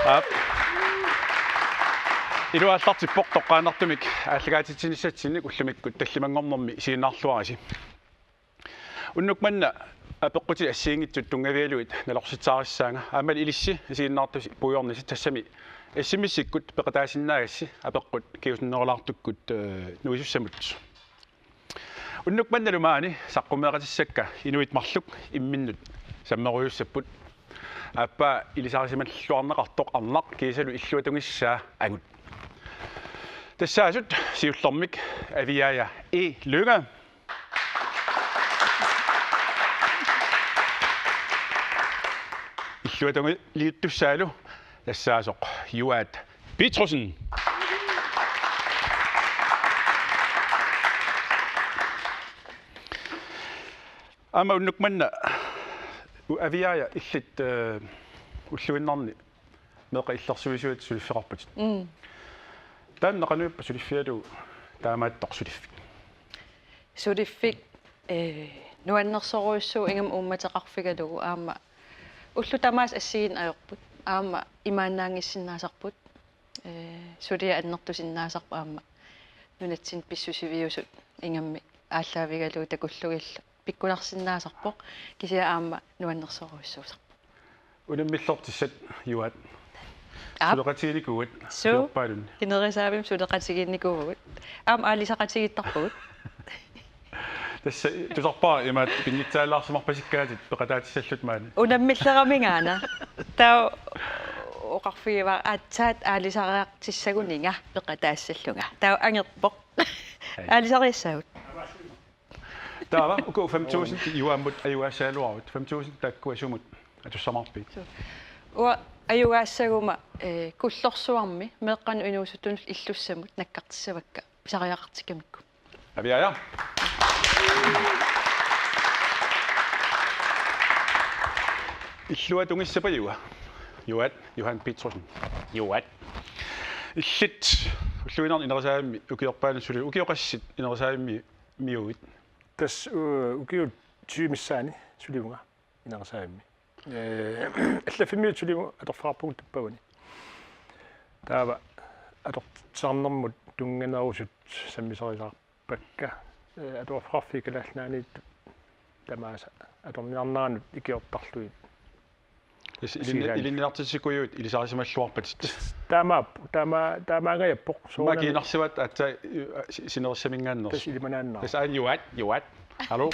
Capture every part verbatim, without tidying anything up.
Aap. Iluaallartippoq toqqaannartumik aallakaatitsinissatsinnik ullumikkut tallimanngornermi isiginnaarluarisi. Unnuk manna apeqqutit assigiinngitsut tunngavigalugit nalorsitsaarissaanga. Aammalu ilissi isiginnaartusi puigornisi tassami S M S-ikkut peqataasinnaagassi apeqqut kingusinnerulaartukkut, eh, nuisussamut. Unnuk mannalu maani saqqummeeqatissakka inuit marluk imminnut sammerujussapput. Aappaa ilisarisimalluarneqartoq arnaq kiisalu illuatungissaa angut. Tassaasut siullermik Aviaja E. Lynge. Illuatungiliuttussaalu tassaasoq Juaat Petrussen. Aamma unnuk manna u-, Aviaja illit, eh, ulluinnarni meeqqat illersuisuat suliffeqarputit. Mm. Taanna qanoq ippa suliffigalugu taamaattoq suliffik? Suliffik, eh, nuannersorujussuuvoq ingammik uummateqarfigalugu aamma ullut tamaasa assigiinneq ajorput. Aamma imaannaanngissinnaasarput. Eh, suliaq annertusinnaasarpoq aamma nunatsinni pissusiviusut ingammik aallaavigalugu takullugillu pikkunarsinnaasarpoq kisianni aamma nuannersorujussuusarpoq. Unammillertissat Juaat. Aap. Suleqatiginikuuat. Suu. Ukiorpaalunni. Ineriartortitsinni suleqatigiinnikuuvugut. Aamma aalisaqatigiittarpugut. Tassa tusarpara imaattoq pinngitsaalaarsimarpasikkaatit peqataatissallutit maani. Unammilleraminngaanniit. Taava oqarfigivara aatsaat aalisariartissaguninga peqataassallunga. Taava angerpoq. Hej. Aalisariassaagut. Taava uku fem tusind Juaammut ajugaassagaluaruit. Fem tusind taakkua sumut atussamaarpigit? Uanga ajugaassaguma, eh, Kullorsuarmi meeqqanut inuusuttunullu illussamut nakkartissavakka pisariaqartikkamikku. Aviaja. Illuatungissappa Juaat. Juaat, Johan Petrussen. Juaat. Illit ulluinnarni ineriartortitsinni ukiorpaalunni suli, ukiut qassit ineriartortitsinni miuit? Tassa, øh, ukiut tyve missaanni sulivunga ineriartortitsinni. Øh, allaffimmiut sulivunga atorfeqarpugut tuppavani. Taava atortitsisarnermut tunnganerusut sammisarisaarpakka. Øh, atuarfeqarfiit Kalaallit Nunaanniittut tamaasa atorniarneranut ikiortarlugit. Tassa ilinni-, Silaannaq. Ilinniartitsikujuit ilisarisimalluarpatit. Taamaap-, taama-, taamaangajappoq. Soorunami. Makiinarsivat aatsaat, øh, si-, sinerissaminngaanneersoq. Tassa ilimanaannaavoq. Tassa aana Juaat, Juaat. Hallo.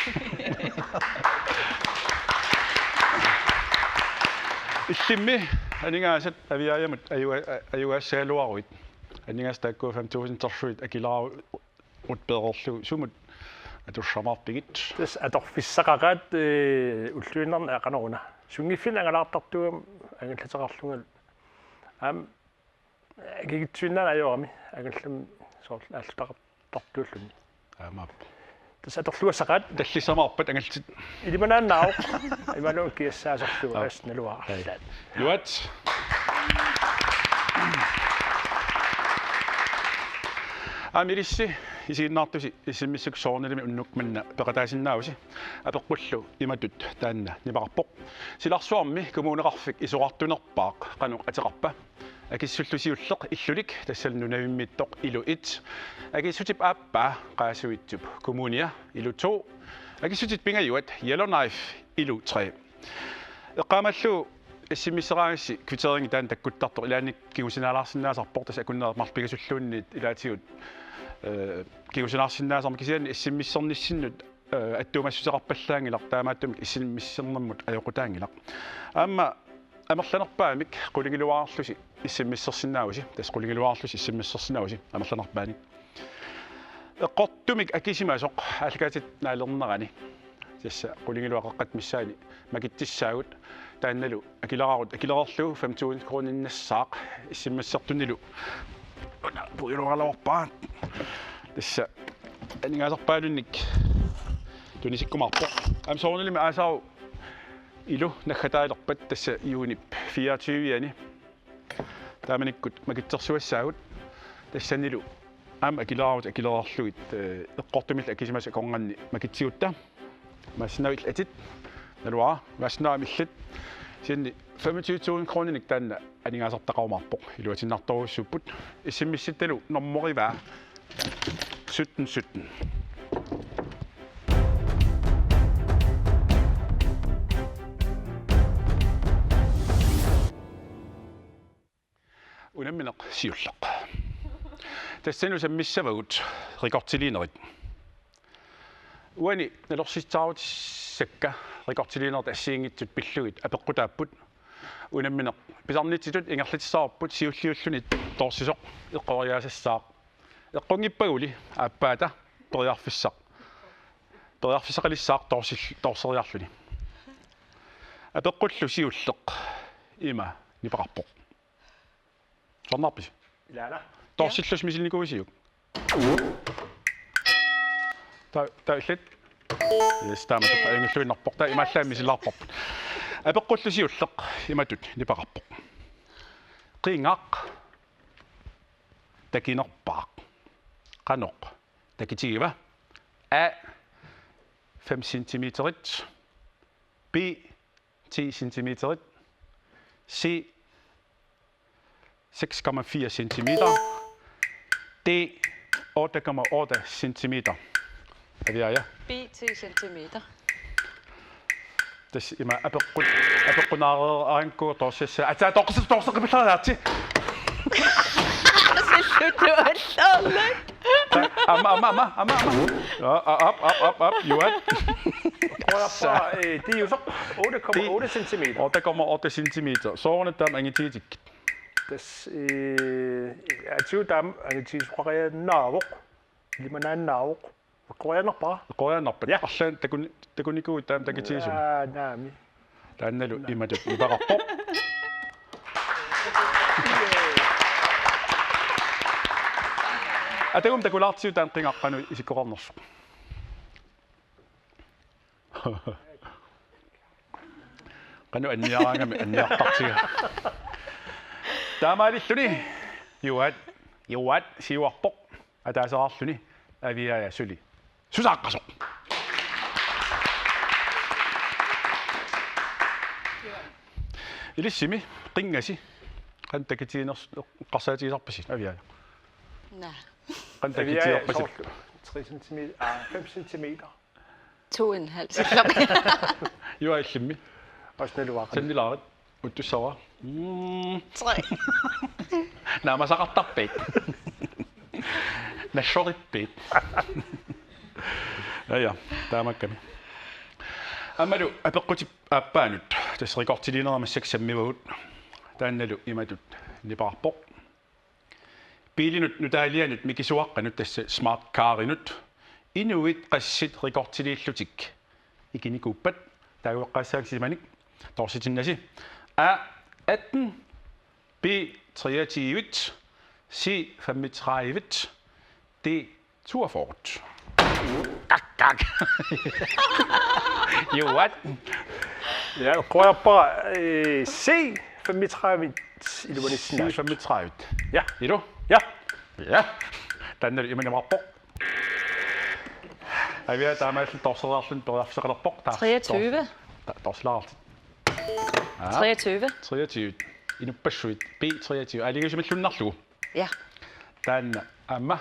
Illimmi aningaasat Aviajamut ajuga-, a-, ajugaassagaluaruit. Aningaasat taakku fem tusindersuit akileraarut peererlugu sumut atussamaarpigit? Tassa atorfissaqaqaat, øh, ulluinnarni aqaneruna. Sunngiffinni angalaartartuugami angallateqarlungalu. Aamma akikitsuinnaaneq ajorami angallamik soorlu aallutaqartartuulluni. Aamma. Tassa atorluassaqaat. Tallissamaarpat angaltit? Ilimanaannaavoq. Imaluunniit kiassaasorlugu. Aap. Assut naluara. Hej. Arlaat. Juaat. Aamma ilissi isiginnaartusi S M S-ikkut soorunalimi unnuk manna peqataasinnaavusi. Apeqqullu imatut taanna nipeqarpoq: Silarsuarmi kommuneqarfik isorartunerpaaq qanoq ateqarpa? Akissullu siulleq Illulik, tassalu nunavimmiittoq Ilu et. Akissutip aappaa Qaasuitsup Kommunia, Ilu to. Akissutit pingajuat Yellowknife, Ilu tre. Eqqaamallugu S M S-eraagassi kvitteringi taanna takkuttartoq, ilaanni kingusinaalaarsinnaasarpoq, tassa akunnerit marluk pingasulluunniit ilaatigut, øh, kingusinaarsinnaasarmata, kisianni S M S-ernissinnut, øh, attuumassuteqarpallaanngilaq, taamaattumik S M S-ernermut ajoqutaanngilaq. Aamma amerlanerpaamik qulingiluaarlusi S M S-ersinnaavusi, tassa qulingiluaarlusi S M S-ersinnaavusi amerlanerpaamik. Eqqortumik akisimasoq aallakaatitsinerani. Tassa qulingiluat qeqqata missaani makitsissaagut, taannalu akileraarut, akilereerlugu fem tusind koruuninnassaaq S M S-ertunilu. Una puiluaraluarpaa. Tassa aningaasarpaalunnik tunisikkumaarpoq. Aamma soorunalimi aasaru Ilu naggataalerpat tassa juunip fireogtyve-ani. Taamanikkut makitsersugassaagut, tassanilu aamma akileraarut akilereerlugit, øh, eqqortumillu akisimasut akornanni makitsigutta. Imaassinnaavoq illit atit, naluara, imaassinnaavoq aamma illit, Kisianni femogtyve tusind kroninik taanna aningaasartaqarumaarpoq, iluatinnartorujussuupput. S M S-ittalu normuivaa sytten sytten. Unammineq siulleq. Tassani sammissavagut rekordiliinerit. Uani nalorsitsisarutissakka rekordiliinerit assigiinngitsut pillugit apeqqutaapput. Unammineq pisarnitsitut ingerlatissavarput siulliulluni toorsisoq eqqoriaasassaaq. Eqqunngippaguli aappaata periarfissaq. Periarfissaqalissaaq toorsil-, toorseriarluni. Apeqqullu siulleq ima nipeqarpoq. Soorunarpisi? Ilaana. Toorsillusi misilinikuuisiuk? Ta-, taava illit? Yes, taama tuppa ajunngilluinnarpoq. Taava imaallaat misilaarparput. Apeqqullu siulleq imatut nipeqarpoq. Qingaq takinerpaaq qanoq takitigiva? A, fem centimeterit. B, ti centimeterit. C, seks komma fire centimeter. D, otte komma otte centimeter. Aviaja. B ti centimeter. Tassa ima apeqqut-, apeqqunaareeraanku toorsissaa. Atsa, toorsi-, toorseqqippallaariarti. Silluttu allaarlak. Aamma, aamma, aamma, aamma, aamma. Aa, aa, aap, aap, aap, aap, juaat. Prøv at prøve, øh, det er jo så otte komma otte centimeter. Otte komma otte centimeter. Soorunami taama angitigitikkit? Tassa, øh, atiu taama angitigisoqariaannaavoq. Ilimanaannaavoq. Eqqoriaannarpara? Eqqoriaannarpat? Ja. Arlaannik takun-, takunikuuit taama takitigisumik? Aa, naamik. Taannalu imatut nipeqarpoq. Atagum takulaartigu taanna qingaq qanoq isikkoqarnersoq. Qanoq anniaraangami anniartartiga. Taamaalilluni juaat, juaat siuarpoq. Ataaseraarluni Aviaja suli susaaqqasoq. Ilissimi qingasi qanoq takitiginers-, eqqarsaatigisarpisi Aviaja? Naa. Qanoq Aviaja takitigisarpisi? Soorlu tre centimeter, aa, fem centimeter. To en halv centimeter. Juaat illimmi? Også naluara. Sannilaarit. Uttussavara. Mm. Tre. Naamasaqartarpit. Nassorippiit. Ja, ja, taamaakkami. Aammalu apeqqutip aappaanut, tassa rekordiliinerit massakkut sammivagut. Taannalu imatut nipeqarpoq. Biilinut nutaalianut mikisuaqqanut, tassa smart carinut, inuit qassit rekordiliillutik ikinikuuppat? Taagueqqaassaanga sisamanik. Toorsitinnasi. A atten, B treogtyve, C femogtredive, D toogfyrre. Kak, kak. Juaat. Ja, eqqoriarpara, øh, C femogtredive iluanissinnaasoq. C femogtredive. Ja. Ilu? Ja. Ja. Taannalu ima nipeqarpoq. Aviaja taamaalilluni toorseriarluni periarfissaqalerpoq. Taava treogtyve. Toors-, ta-, toorsilaarlutit. Aa. Treogtyve. Treogtyve. Inuppassuit B treogtyve. Aalajangiusimalluinnarlugu. Ja. Taanna aamma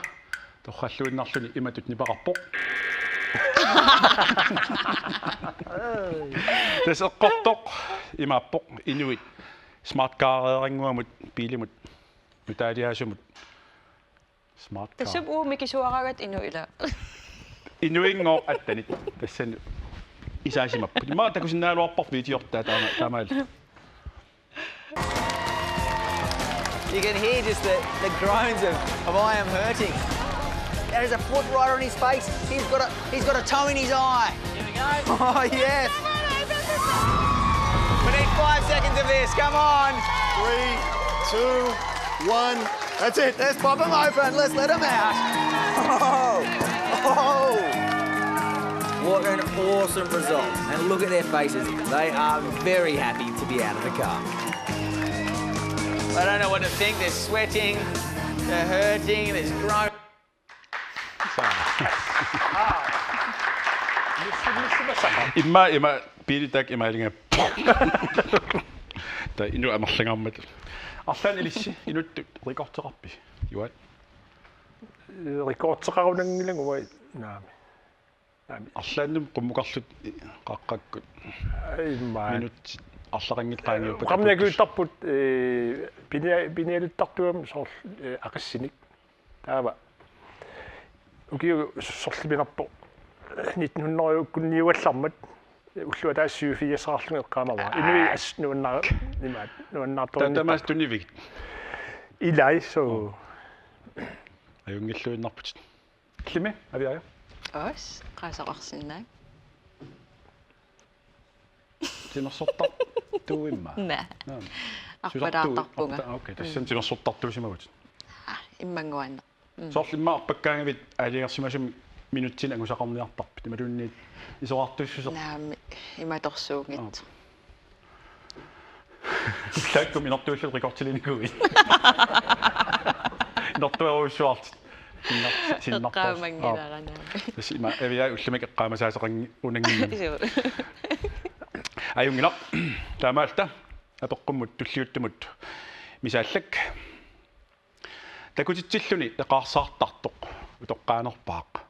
torralluinnarluni imatut nipeqarpoq. Tassa eqqortoq imaappoq inuit smart careerannguamut biilimut nutaaliaasumut. Smart car. Tassa uumikisuaragat inu ila. Inuinngooq attenit tassani isaasimapput. Immaqa takusinnaagaluarparput videortaa taama-, taamaalilluta. You can hear just the, the groans of, of "I am hurting." There is a foot right on his face. He's got a, he's got a toe in his eye. Here we go. Oh, yes. We need five seconds of this. Come on. Three, two, one. That's it. There's Bob and Lopan. Let's let 'em out. Oh. Oh. What an awesome result. And look at their faces. They are very happy to be out of the car. I don't know what to think. They're sweating. They're hurting. There's groans. Immaqa, immaqa biilittak imaalinga. Taava inuk amerlangaarmat. Arlaannik ilissi inuttut rekordeqarpisi? Juaat. Rekordeqarunanngilanga uanga naamik. Naamik. Arlaannut qummukarlutit qaqqakkut. Immaqa. Minutsit arlaqanngillat qaangiuppata. Qamniakuuttarput, eh, pinia-, pinialuttartuugami soorlu, eh, aqissinik. Taava. Ukiut sorlipinerpoq nitten hundrede-kkunniugallarmat ulloq ataaseq syvogfirseraarlunga eqqaamavara. Inuit assut nuannar-, imaat, nuannaartorniartarput. Taava tamaasa tunivigit. Ilai, so. Ajunngilluinnarputit. Klimi, Aviaja. Os, qaasoqarsinnaak. Timersortartuuit immaqa? Naa. Naa. Arpalaartarpunga. Susartuuit, arpa-, okay, tassani timersortartuusimavutit. Ah, immannguaannaq. Mm. Soorlu immaqa arpakkaangavit aalajangersimasumik minutsinik angusaqarniartarpit. Imaluunniit isorartuussuseq. Naamik, imatorsuunngitsoq. Aa. Taakku inortuullutit rekordilinikuuit. Inortuerujussuartit. Sinnar-, sinnartoor-, eqqaamanngilara. Aa. Naamik. Tassa ima Aviaja ullumikkut eqqaamasaasoqanngi-, unanngimmat. Suu. Ajunngilaq. Taamaalilluta apeqqummut tulliuttumut misaallak. Takutitsilluni eqaarsaartartoq utoqqaanerpaaq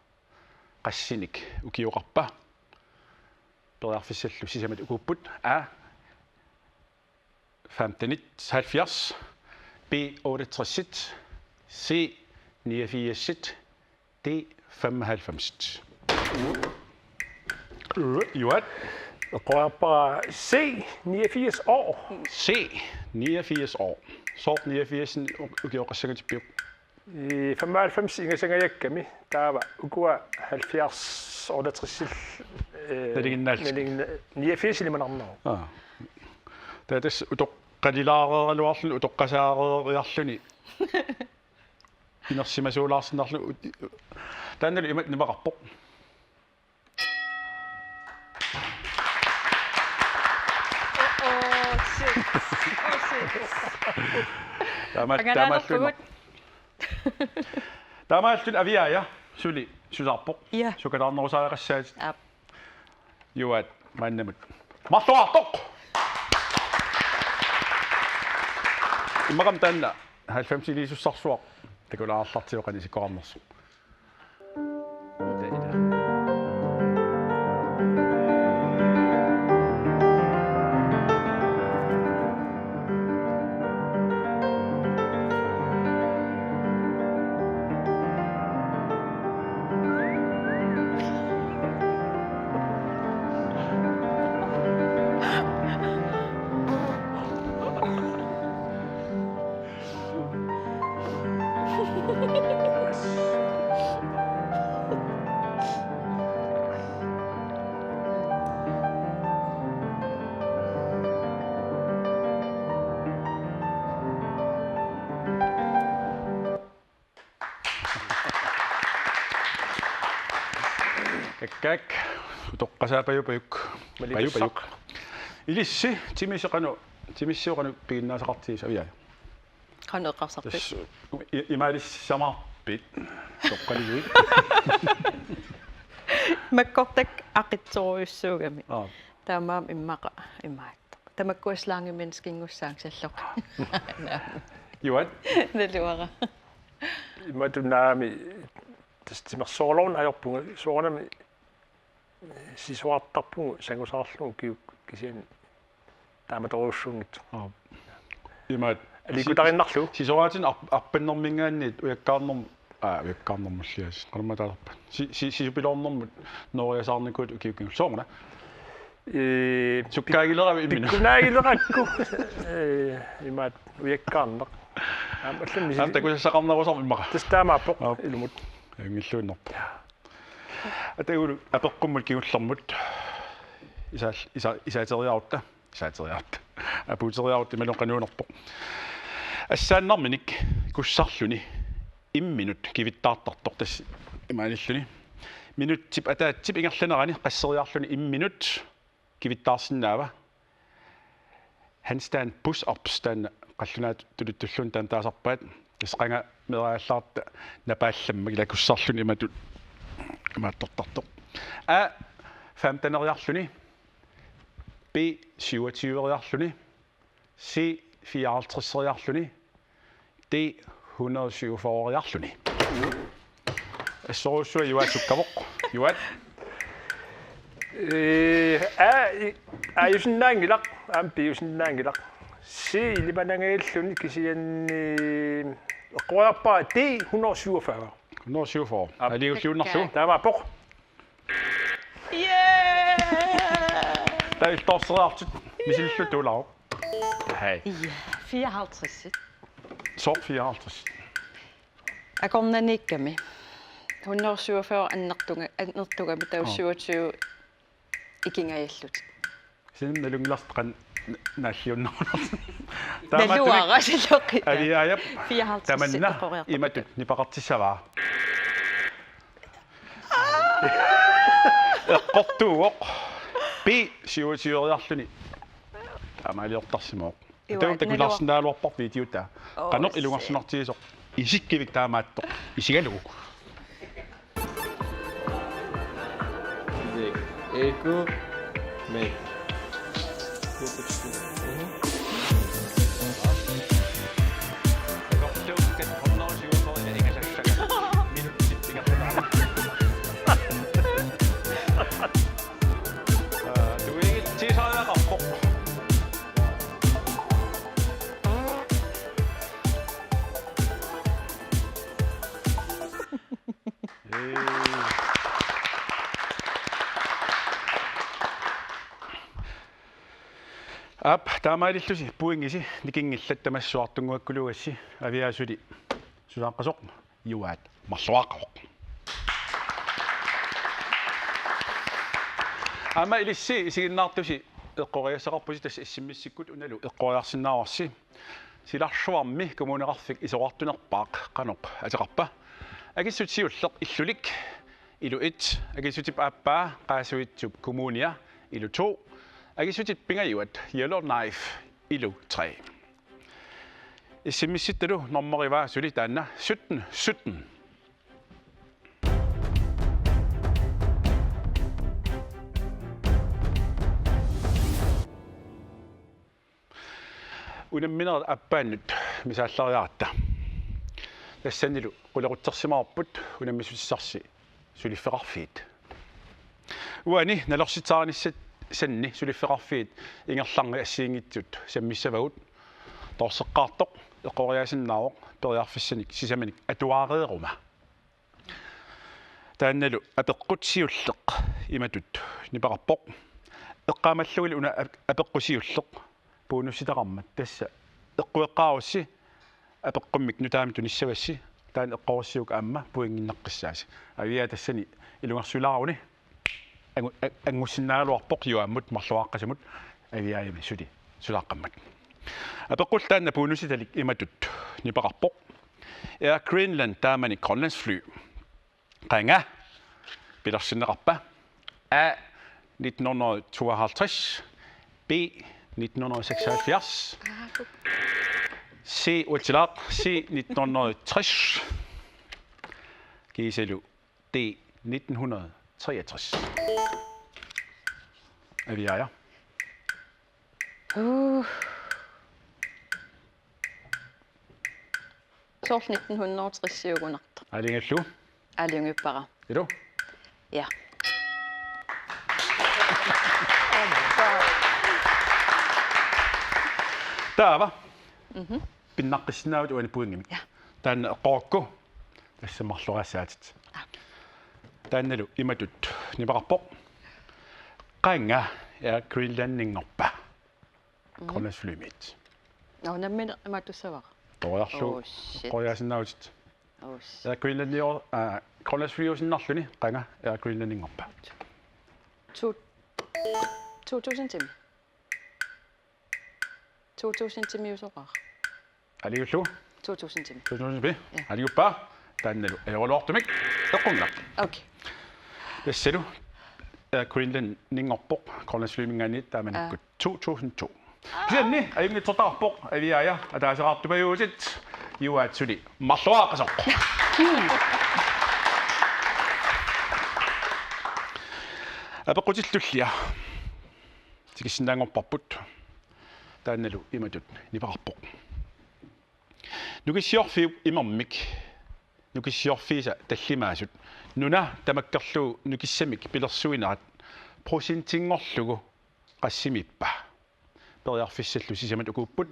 qassinik ukioqarpa? Periarfissallu sisamat ukuupput: A femten halvfjerds, B otteogtres, C niogfirs, D femoghalvfems. Juaat. Eqqoriarpara C niogfirs A. C niogfirs A. Sooq niogfirs u-, ukioqassangatippiuk? I femoghalvfems ingasangajakkami, taava ukua halvfjerds otteogtres, eh, nalinginnaallutik. Nalinginna-, niogfirs ilimanarneruvoq. Aa. Taava tassa utoqqalilaareeraluarluni, utoqqasaareeriarluni. Inersimasuulaarsinnarluni ut-, taannalu imatut nimaqarpoq. Oh, oh, shit. Oh, shit. Taama-, taamaalluinnaq. Angalaalerpugut. Taamaalluinnaq Aviaja suli susaarpoq. Ja. Sukataarnerusariaqassaatit. Aap. Juaat maannamut marloraartoq. Immaqami taanna halvfemsiliisussarsuaq takulaartartigu qanoq isikkoqarnersoq. Ila, ila. Kakkaak, utoqqasaat pajupajuk. Malipissaq. Pajupajuk. Ilissi, timisi qanoq, timissua qanoq piginnaasaqartigisoq Aviaja? Qanoq eqqarsarpit? Tassa, i-, imaalissamaarpit, toqqaliguit. Makkortakkat aqitsorujussuugami. Aa. Taamaammat immaqa imaattoq. Tamakkua slangimenneskingussaanga salloq. Juaat. Naluara. Imatut naamik tassa timersoorluarneq ajorpunga soorunami sisorartarpugut sangusaarlugu ukiukkut kisianni taamatorujussuunngitsoq. Aap. Imaat aliikkutariinnarlugu. Si-, sisoraatinik arp-, arpannermiingaanniit ujakkaarnerm-, aa, ujakkaarnermulliaasiit. Qanormaa taalerpat. Si-, si-, sisupiloornermut nooriasaarnikuupput ukiukkut kingullerni sooruna. Ee, sukkaanngileravit imminut? Pikkunaagilerakku. Ee, imaat ujakkaarneq. Aamma allamik. Aamma takusassaqarnerusarpoq immaqa. Tassa taamaappoq. Aap. Ilumut. Ajunngilluinnarpoq. Atagu apeqqummut kingullermut. Isaal-, isa-, isaateriarutta. Isaateriarutta. Apuuteriarutta imaluunniit qanuunerpoq. Assaannarminik kussarluni imminut kivittaartartoq tassa imaanilluni. Minutsip ataatsip ingerlanerani qasseriarluni imminut kivittaarsinnaava? Handstand push-ups taanna qallunaatut tuluttulluunniit taanna taasarpaat. Tassa qanga meeraallaarta napaallammak ila kussarluni imatut imaattortartoq. A femteneriarluni, B syvogtyveriarluni, C fireoghalvtredseriarluni, D hundrede syvogfyrreeriarluni. Assorujussuaq Juaat sukkavoq. Juaat. Eh, A, I, A-usinnaanngilaq, aamma B-usinnaanngilaq. C ilimanangaalluni kisianni eqqoriarpara D hundrede syvogfyrre. Hundrede syvogfyrre. Aap. Aliulliunnarlugu. Taamaappoq. Yeah! Tailtorseriartut misilillu tuulaaruk. Hej. Ja, fireoghalvtreds. Sort fireoghalvtreds. Akornanniikkami. Hundrede syvogfyrre annertunga-, annertugami taava Nå. Syvogtyve ikingajallutik. Sinna nalunngilarsi qanoq naalliunnerunarsi. Naluara siloqi. Aviaajap fireoghalvtreds tamanna eqqoriartorput. Imatut nipeqartissavaa. Eqqortuuvoq. B syvogtyveriarluni. Taamaaliortarsimavoq. Iva, takuuk takularsinnaagaluarparput videota. Oo, qanoq se- ilungersunartigisoq. Isikkivik taamaattoq. Isigalugu. Eku. Me. Aap, taamaalillusi pointisi nikinngillat, tamassuartunnguakkuluassi Aviaasuli sulaaqqasoq Juaat marluaaqavoq. Aamma ilissi isiginnaartusi eqqoriassaqarpusi, tassa S M S-ikkut unalu eqqoriarsinnaavarsi. Silarsuarmi kommuneqarfik isorartunerpaaq qanoq ateqarpa? Akissut siulleq Illulik, Ilu et, akissutip aappaa Qaasuitsup Kommunia, Ilu to, akissutip pingajuat Yellowknife, Ilu tre. S M S-ittalu normerivaa suli taanna sytten sytten. Unamminerit aappaannut misaallariaratta. Tassanilu qulequtsersimavarput unammissutissarsi suliffeqarfiit. Uani nalorsitsaanissanni suliffeqarfiit ingerlaannaq assigiinngitsut sammissavagut. Torseqqaartoq eqqoriaasinnaavoq periarfissanik sisamanik atuareeruma. Taannalu apeqqut siulleq imatut nipeqarpoq. Eqqaamallugulu una ap-, apeqqut siulleq bonusitaqarmat, tassa eqqueqqaarussi apeqqummik nutaamik tunissavassi, taanna eqqorissiuk aamma pointinnaqqissaasi. Aviaja tassani ilungersuilaaruni angu-, a-, angussinnaagaluarpoq Juaammut marluaaqqasumut Aviajami suli sulaaqqammat. Apeqqut taanna bonusitalik imatut nipeqarpoq. Air Greenland taamani Grønlandsfly. Qanga pilersinneqarpa? A nitten hundrede tooghalvtreds, B nitten hundrede seksoghalvfjerds, C uatsilaaq, C nitten hundrede tres, kiisalu D nitten hundrede treogtres. Aviaja. Uh. Soorlu nitten hundrede tres-iugunartoq. Aalajangiullugu? Aalajangiuppara. Ilu? Ja. Taava. Mhm. Pinnaqqissinnaavatit uani pointimik. Ja. Taanna eqqorukku tassa marloriassaatit. Aa. Taannalu imatut nipeqarpoq. Qanga Air Greenlandinngorpa? Mhm. Grønlandsflymiit. Nå, nammineq imaattussavara. Toriarlu. Oh, shit. Eqqoriaasinnaavutit. Oh, shit. Air Greenlandior-, aa, Grønlandsflyusinnarluni qanga Air Greenlandinngorpa? To, to tusindimi. To tusindimiusoqaara. Aalajangiullugu? To tusindimi. To tusindimi? Ja. Aalajangiuppaa? Taannalu ajoraluartumik eqqunngilaq. Okay. Tassalu Air Greenlandinngorpoq Grønlandsflyminngaanniit taamanikkut. Aa. To tusind to. Kisianni ajunngitsortaqarpoq Aviaja, ataaseqartupajuvutit, Juaat suli marluaaqqasoq. Apeqqutit tullia tikissinnaanngorparput. taannalu imatut nipeqarpoq. Nukissiorfiup imermik nukissiorfiisa tallimaasut nuna tamakkerlugu nukissamik pilersuinerat procentinngorlugu qassimiippa? Periarfissallu sisamat ukuupput: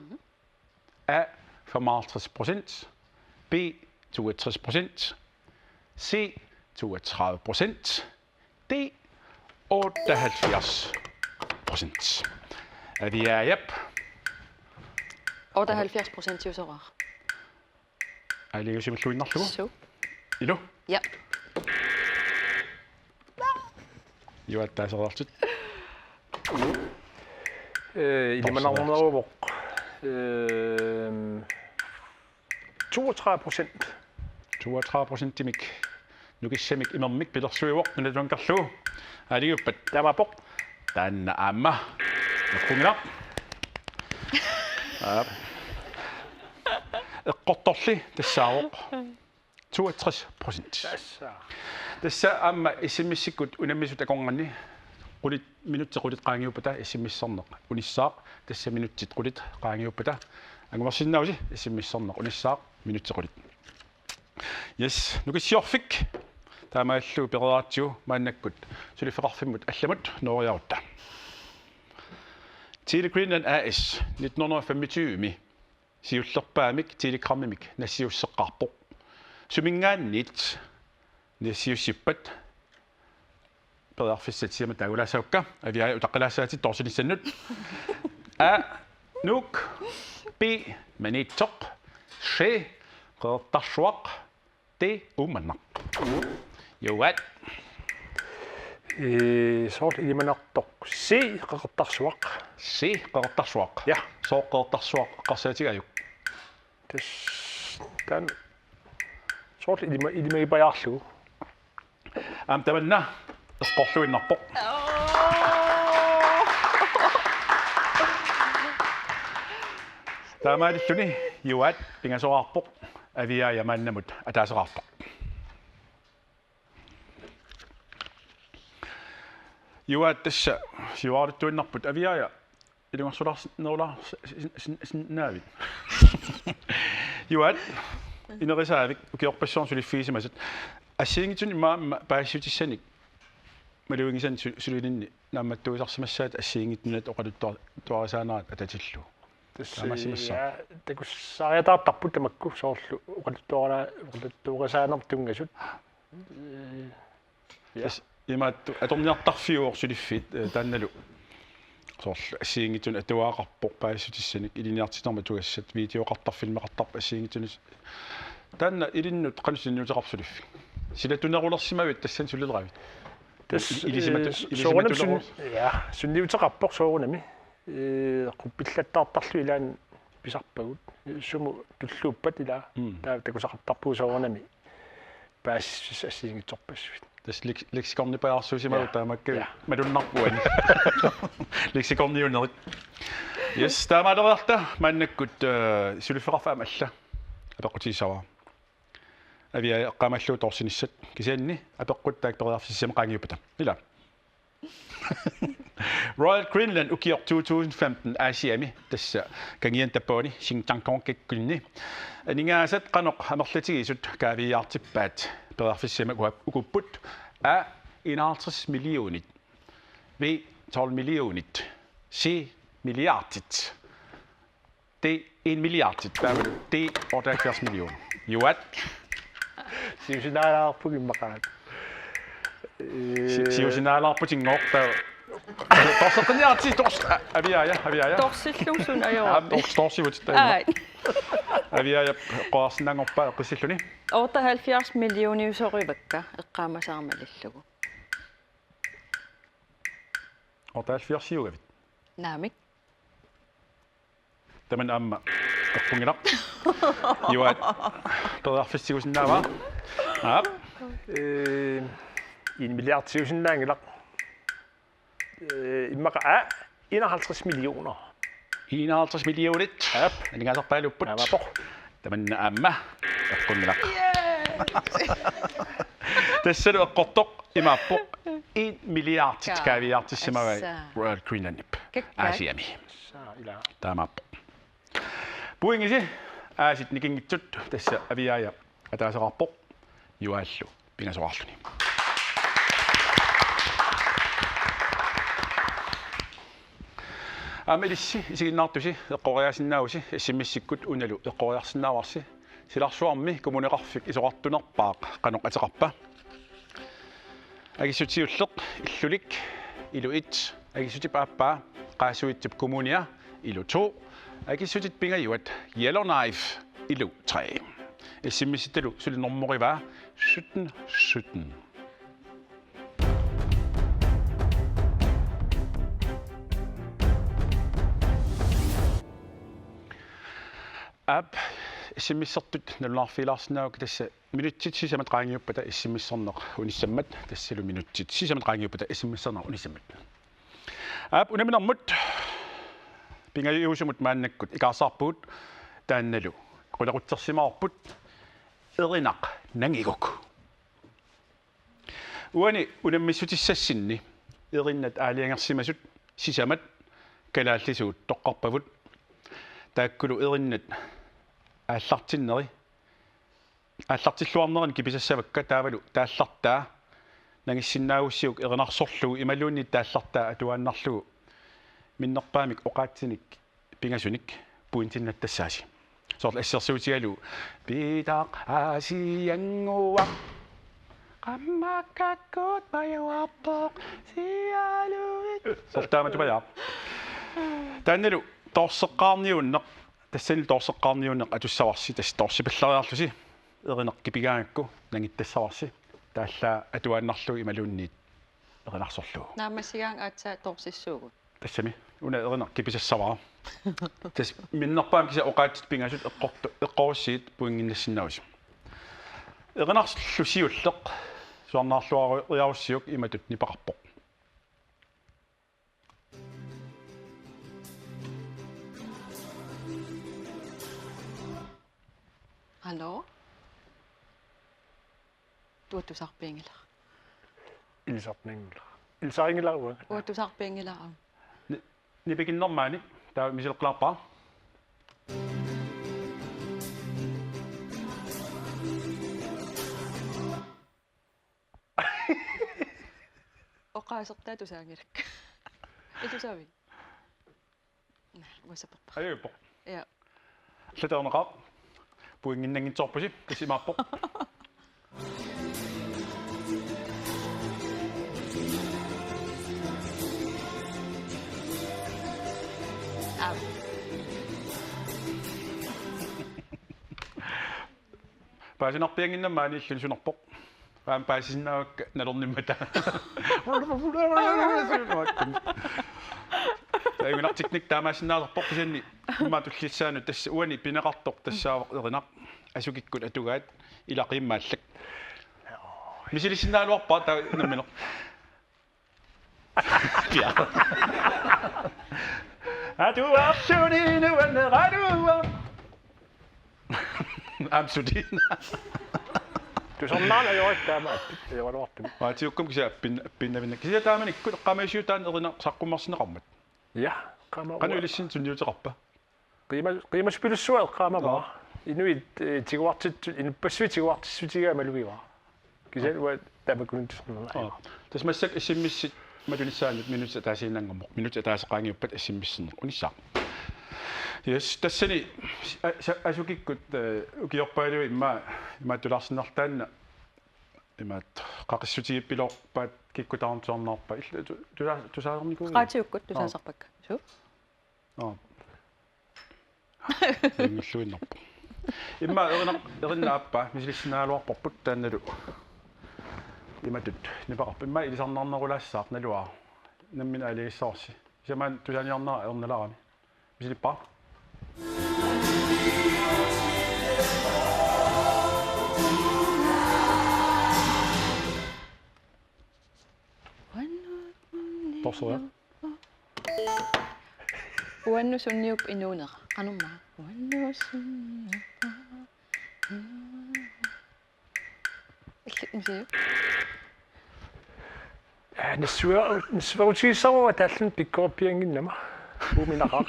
A, femoghalvtreds procent, B, toogtres procent, C, toogtredive procent, D, otteoghalvfjerds procent. Aviaajap. Otteoghalvfjerds procentiusoraara. Aaliusimalluinnarlugu. Su. Ilu. Ja. Juaat taaseriartut. Øh, ilimanarneruvoq. Øh, toogtredive procent. Toogtredive procentimik nukissamik imermik pilersuivoq nuna tamakkerlugu. Aaliuppat. Taamaappoq. Taanna aamma. Eqqunngilara. Aap. Eqqortorli tassaavoq toogtres procent. Tassa. Tassa aamma S M S-ikkut unammisut akornanni qulit, minutsit qulit qaangiuppata S M S-erneq unissaaq, tassa minutsit qulit qaangiuppata angumersinnaavusi. S M S-erneq unissaaq, minutsit qulit. Yes, Nukissiorfik. Taamaallu pereeratsigu maannakkut suliffeqarfimmut allamut nooriarutta. Tele Greenland A S nitten hundrede og femogtyve-mi siullerpaamik telegrammimik nassiusseqqaarpoq. Suminngaanniit nassiussippat? Periarfissat sisamat taagulaassavakka, Aviaja utaqqilaassaatit toorsinissannut. A, Nuuk. B, Maniitsoq. C, Qeqertarsuaq. D, Uummannaq. Juaat. Øh, soorlu ilimanartoq C, Qeqertarsuaq. C, Qeqertarsuaq. Ja. Sooq Qeqertarsuaq eqqarsaatigaajuk? Tassa taanna soorlu ilima-, ilimagipajaarlugu. Aamma tamanna eqqorluinnarpoq. Taamaalilluni Juaat pingasoraarpoq, Aviaja maannamut ataaseqartoq. Juaat, tassa siuaraluttuinnarput, Aviaja ilungersularnerulaarsinnaavit? Juaat, inerisaavik ukiorpassuarni suliffigisimasat. Assigiinngitsunik aamma paasissutissanik maluginngisaannik su-, sulininni naammattuisarsimassaat assigiinngitsut nunat oqaluttuarisaanerat atatillugu. Taamaasimassaaq. Ja, takussaariataartarput tamakku soorlu oqaluttuara-, oqaluttuarisaanermut tunngasut. Øh, ja. Tassa imaattoq atorniartarfiuvoq suliffiit, øh, taannalu. Soorlu assigiinngitsunik atuagaqarpoq paasissutissanik, ilinniartitsinermut atugassat, videoqartarfik filmeqartarpoq assigiinngitsunik. Taanna ilinnut qanoq sunniuteqarpa suliffik? Silatunerulersimavit tassani sulileraavit? Tassa, Ilisimat-, øh, ilisimatullu- soorunami sun-, ja, sunniuteqarpoq soorunami. Øh, quppillattaartarlugu ilaanni pisarpagut. Sumut tulluuppat ilaa. Mm. Taava takusaqartarpugut soorunami paasissutissanik assigiinngitsorpassuit. Tassa lek-, leksikornipajaarsuusimagu. Ja. Taamakku. Ja. Malunnarpoq uani. Leksikorniunerit. Yes, taamaaleriarta maannakkut, øh, suliffeqarfik aamma alla apeqqutigissavara. Aviaja eqqaamallugu toorsinissat, kisianni apeqqut taakku periarfissat sisamat qaangiuppata. Ilaa. Royal Greenland ukioq to tusind femten Asiami, tassa kangiani tappavani Xinjiang-kongikkunni, aningaasat qanoq amerlatigisut kaaviiaartippaat, periarfissat sisamat uku-, ukuupput: A, enoghalvtreds millionit. B, tolv millionit. C, milliardit. D, en milliard. Taava D, otteoghalvfjerds millioner. Juaat. Siusinaalaarpugut immaqa. Øh, Si-, siusinaalaarputinngooq taava. Torseqqinniarti tors-, a-, Aviaja, Aviaja. Torsillugu suna Aap, ajorammi. tors-, torsivutit taava. Aaj. Aviaja eqqoriarsinnaanngorpaa eqqissilluni. Otteoghalvfjerds millioniusorivakka eqqaamasara malillugu. Otteoghalvfjerds-iugavit? Naamik. Tamanna aamma eqqunngilaq. Juaat periarfissat tigusinnaavaa? Aap. Øh, en milliard siusinnaanngilaq. Øh, immaqa A, enoghalvtreds millioner. Enoghalvtreds millionit. Aap. Aningaasarpaaluupput. Taamaappoq. Tamanna aamma eqqunngilaq. Tassalu eqqortoq imaappoq: en milliard Ka-, kaaviiaartissimavai assa. Royal Greenlandip. Kakkaak. Aasiami. Saa ila. Taamaappoq. Pointisi aasit nikinngitsut tassa Aviaja ataaseqarpoq, Juaallu pingasoqarluni. Aamma ilissi isiginnaartusi eqqoriaasinnaavusi, S M S-ikkut unalu eqqoriarsinnaavarsi. Silarsuarmi Kommuneqarfik isorartunerpaaq qanoq ateqarpa? Akissutit siulleq, illulik, ilu et, akissutip aappaa, Qaasuitsup Kommunia, ilu to, akissutit pingajuat, Yellowknife, ilu tre. S M S-ittalu suli normorivaa sytten sytten. Aap, S M S-ertut nalunaarfigilaarsinnaagukku tassa minutsit sisamat qaangiuppata S M S-erneq unissammat, tassalu minutsit sisamat qaangiuppata S M S-erneq unissammat. Aap, unamminermut pingajuusumut maannakkut ikaarsaarpugut, taannalu qulequtsersimavarput Erinaq nangiguk. Uani unammissutissassinni erinnat aalajangersimasut sisamat kalaallisuut toqqarpavut. Taakkulu erinnat aallartinneri, aallartilluarnerani kipisassavakka, taavalu taallartaa nangissinnaagussiuk erinarsorlugu imaluunniit taallartaa atuaannarlugu minnerpaamik oqaatsinik pingasunik pointinnattassavasi. Soorlu assersuutigalugu Piitaq Aasiannguaq, qammakkakkut pajuarpoq, sialuit. Soorlu taamatut pajaaq. Taannalu toorseqqaarniunneq, tassani toorseqqaarniunneq atussavarsi, tassa toorsipallariarlusi erineq kipigaangakku nangittassavarsi, taallaa atuaannarlugu imaluunniit erinarsorlugu. Naammassigaangat aatsaat toorsissuugut. Tassami, una erineq kipisassavara. Tassa minnerpaamik kisianni oqaatsit pingasut eqqortu-, eqqorussigit pointinnassinnaavasi. Erinarsorlu siulleq suarnaarluariarussiuk imatut nipeqarpoq. Hallo? Uanga tusarpianngilara. Ilisarpianngilara. Ilisarinngilara uanga. Uanga tusarpianngilara. Ni-, nipikinnermaani, taava misileqqaarpara. Oqaasertaa tusaanngilakka. Itusaavit? Naa, uassapperpara. Ajuppoq. Ja. Allatut orneqaaq. Pointinnanngitsoorpusi, tassa imaappoq. Aap. Paasinarpiannginnami maaniilluni sunerpoq. Aamma paasisinnaavakka nalornimmata. Taava igunartiknik taamaasinnaasarpoq kisianni immaqa tullissaanut, tassa uani pineqartoq tassaavoq erinaq. Asukikkut atugaat, ilaqimmaallak. Misilissinnaaluarpara taava nammineq. Pia. Atuarluni nuanneraluaq. Aamma suli. Tusarnaarneq ajorakkit taama, ajoraluartumik. Aa, tiukkum kisianni appin-, appinnavinnak. Kisianni taamanikkut eqqaamajussiuk taanna erinaq saqqummersinneqarmat. Ja, eqqaama-, qanoq ilissinnut sunniuteqarpa? Qiima-, qiimaspilissua eqqaamavara. Joo. Inuit, eh, tiguartitsut, inuppassuit tiguartitsissutigaat malugivara. Kisianni uanga tamakkununnga tusarnaarneq. Joo. Tassa massakkut S M S-it matunissaannut minutit ataasiinnanngormut. Minutit ataaseq qaangiuppat S M S-erneq unissaaq. Yes, tassani a-, sa-, asukikkut, eh, ukiorpaaluit immaqa, immaqa tulaarsinnarlutik taanna, immaqa qaqissutigippiloorpaat kikkut tamarmik tusarnaarpaat. Illit tu-, tusa-, tusaasarnikuuiuk? Qaatiukkut. Joo. Tusaasarpakka. Suu? Aa. Inngilluinnarpoq. Immaqa erinaq, erinaq aappaa, misilissinnaaluarparput taannalu. Imatut nipeqarpoq. Immaqa ilisarnaarnerulaassaaq naluara. Nammineq aalajangissavarsi. Kisianni maani tusaaniarnera ajornalaarami. Misilippara. Torsoriaq. Uannut sunniuppat inuunera. Qanormaa? Uannut sunniuppat inuunera. Illit misiuk? Aa, nassuer-, nassuerutigissavarput taallunga pikkorippiannginnama. Uuminaqaaq.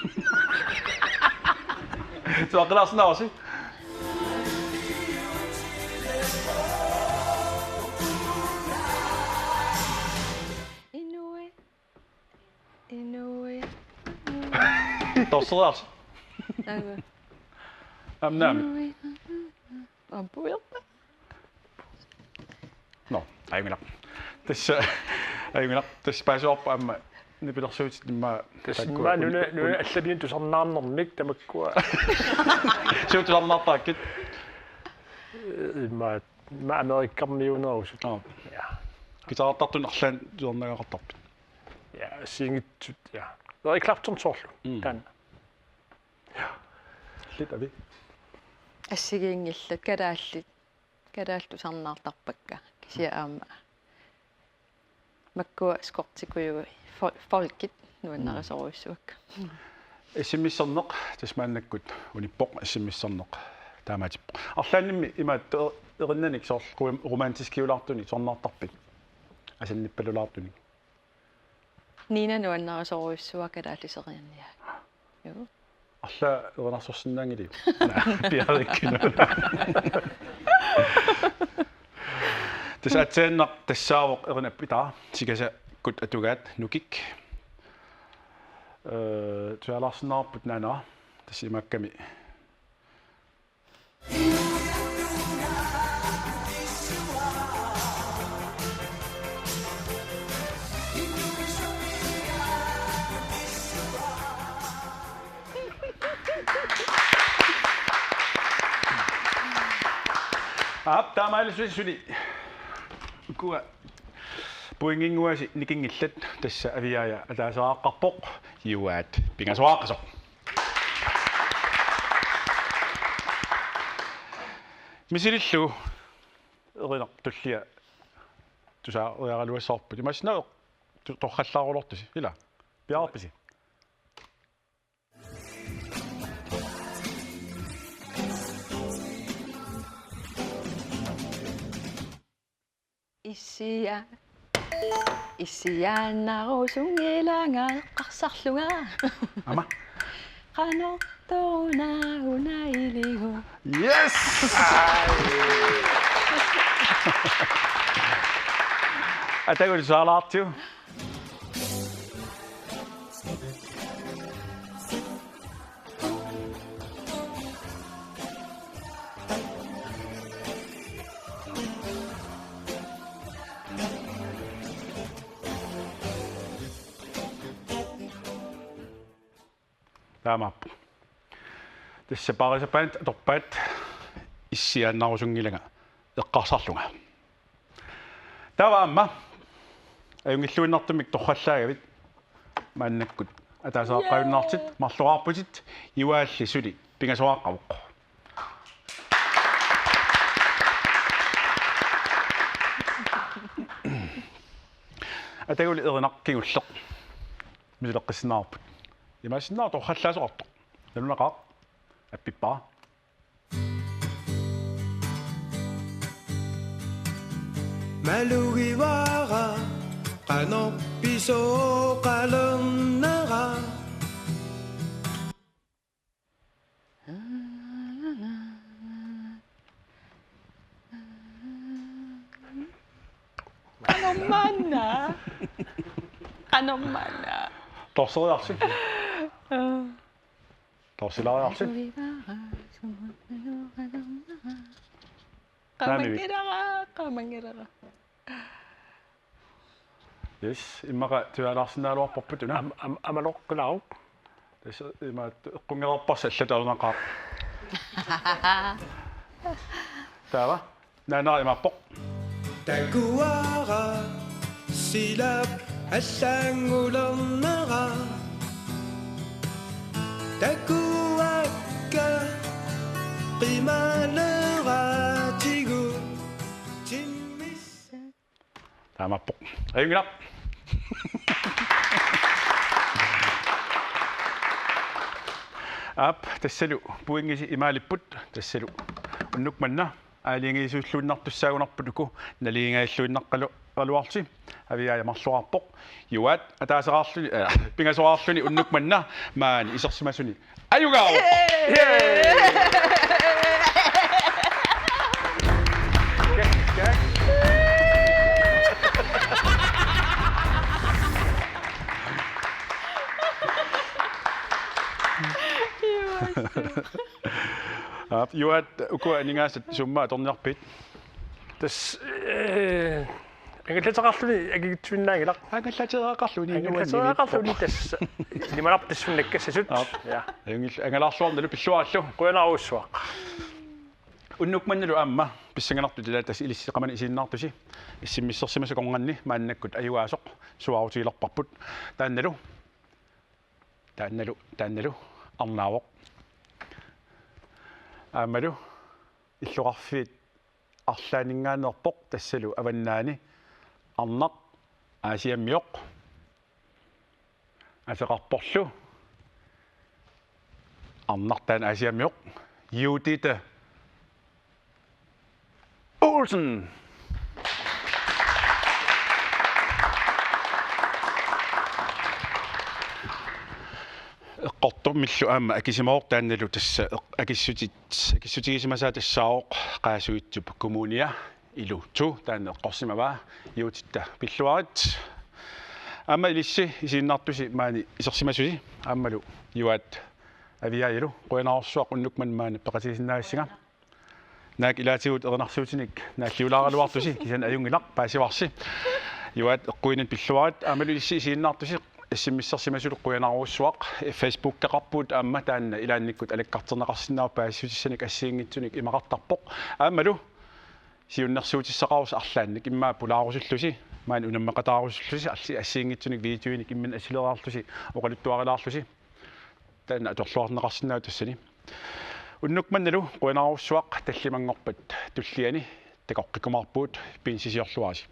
Tuaqqilaarsinaarsi. Inui. Inui. Torseriarsi. Taava. Aamma naamik. Inui. Aamma puiorpa. Nå, ajunngilaq. Tassa, ajunngilaq. Tassa paasivarput aamma nipilersuutit immaqa. Tassa taakkua immaqa nuna, nuna allamiut tusarnaarnermik tamakkua. Suut tusarnaartarakkit? Immaqa, immaqa Amerikkarmiuunerusut. Nå. Ja. Guitarertartut arlaannik tusarnaagaqartarpit? Ja, assigiinngitsut, ja. Eric Clapton soorlu. Mm. Taanna. Ja. Lidt af det. Assigiinngillat kalaallit. Kalaallit tusarnaartarpakka. Kisianni aamma makkua skortikujuit fol-, folkit nuannarisorujussuakka. S M S-erneq tassa maannakkut unippoq, S M S-erneq taamaatippoq. Arlaannimmi imaattoq er-, erinnanik soorlu rom-, romantiskiulaartunik tusarnaartarpit? Asannippalulaartunik. Nina nuannarisorujussuaq kalaalliserianniaat. Juu. Arlaat erinarsorsinnaanngiliuk? Naa, piareerikkinut. Tassa aatsaannaq tassaavoq erinarpit, aa, Sikasakkut atugaat Nukik. Ee, tusarnaarsinnaavarput naanera. Tassa imaakkami. Aap, taamaalillusi suli. Ukua pointinnguasi nikinngillat, tassa Aviaja ataaseqarpoq, Juaat pingasoqaqqasoq. Misilillugu erinaq tullia tusariaraluassavarput. Imaassinnaavoq to-, torrallaaruloortusi, ilaa? Piareerpisi? Issia. Issiaannarusunngilanga eqqarsarlunga. Aamma. Qanortoruna una iligu. Yes! Atagu tusarnaartigu. Taamaappoq. Tassa paarisappaat atorpaat Issiaannarusunngilanga eqqarsarlunga. Taava aamma ajunngilluinnartumik torrallaagavit maannakkut ataaseqaqqajunnaarlutit, marloraarputit, Juaalli suli pingasoqaqqavoq. Ataguli erinaq kingulleq misileqqissinnaavarput. Imaassinnaavoq torrallaasoqartoq. Nalunaqaaq, appippara. Malugivara qanoq pisoqalernera. Qanormaanna? Qanormaanna? Torseriarsi. Torsilaariarsi. Qaamanngilara, qaamanngilara. Yes, immaqa tusarnaarsinnaaluarparput una. Am-, am-, amaloqqilaaruk. Tassa imaattoq eqqunngilluarparsi allatut nalunaqaaq. Taava. Naanera imaappoq. Takuara silap allanngulernera. Takuakka qimaleratigut timmissat. Taamaappoq. Ajunngilaq. Aap, tassalu pointit imaalipput, tassalu unnuk manna aalajangiisuulluinnartussaagunarput uku, naligiinngilluinnaqqalu Aluarsi Aviaja marluarpoq. Juaat ataaseqarluni, eh, pingasoqarluni unnuk manna maani isersimasuni ajugaavoq. Aap, Juaat, uku aningaasat summa atorniarpit? Tassa, eh, angallateqarluni akikitsuinnaanngilaq. Angallateqarluni. Angallateqarluni tassa. Nimanarput tassunga nakkassasut. Aap. Ja. Angil-, angalaarluarnalu pilluarillu. Qujanarujussuaq. Unnuk mannalu aamma pissanganartut ila tassa ilissi qamani isiginnaartusi. Issimmissersimasoq ornganni maannakkut ajugaasoq suaarutigilerparput. Taannalu. Taannalu, taannalu arnaavoq. Aammalu illoqarfiit arlaanninngaanneerpoq tassalu avannaani arnaq Aasiammioq. Ateqarporlu arnaq taanna Aasiammioq. Judith Olsen. Eqqortumillu aamma akisimavoq taannalu tassa eq-, akissutit-, akissutigisimasaa tassaavoq Qaasuitsup Kommunia ilu to taanna eqqorsimavaa Juutitta pilluarit. Aamma ilissi isiginnaartusi maani isersimasusi aammalu Juaat Aviajalu qujanarujussuaq unnuk manna maani peqatigisinnaagassinnga. Naak ilaatigut erinarsuutinik naalliulaaraluartusi kisianni ajunngilaq paasivarsi. Juaat eqquinnit pilluarit aammalu ilissi isiginnaartusi issimmissersimasulu qujanarujussuaq. Facebookeqarpugut aamma taanna ilaannikkut alakkarterneqarsinnaavoq paasissutissanik assigiinngitsunik imaqartarpoq. Aammalu siunnersuutissaqarusi arlaannik immaqa pulaarusullusi maani unammeqataarusullusi arli assigiinngitsunik videoinik imminut assileriarlusi oqaluttuarilaarlusi. Taanna atorluarneqarsinnaavoq tassani. Unnuk mannalu qujanarujussuaq tallimanngorpat tulliani takoqqikkumaarpugut pinsisiorluarisi.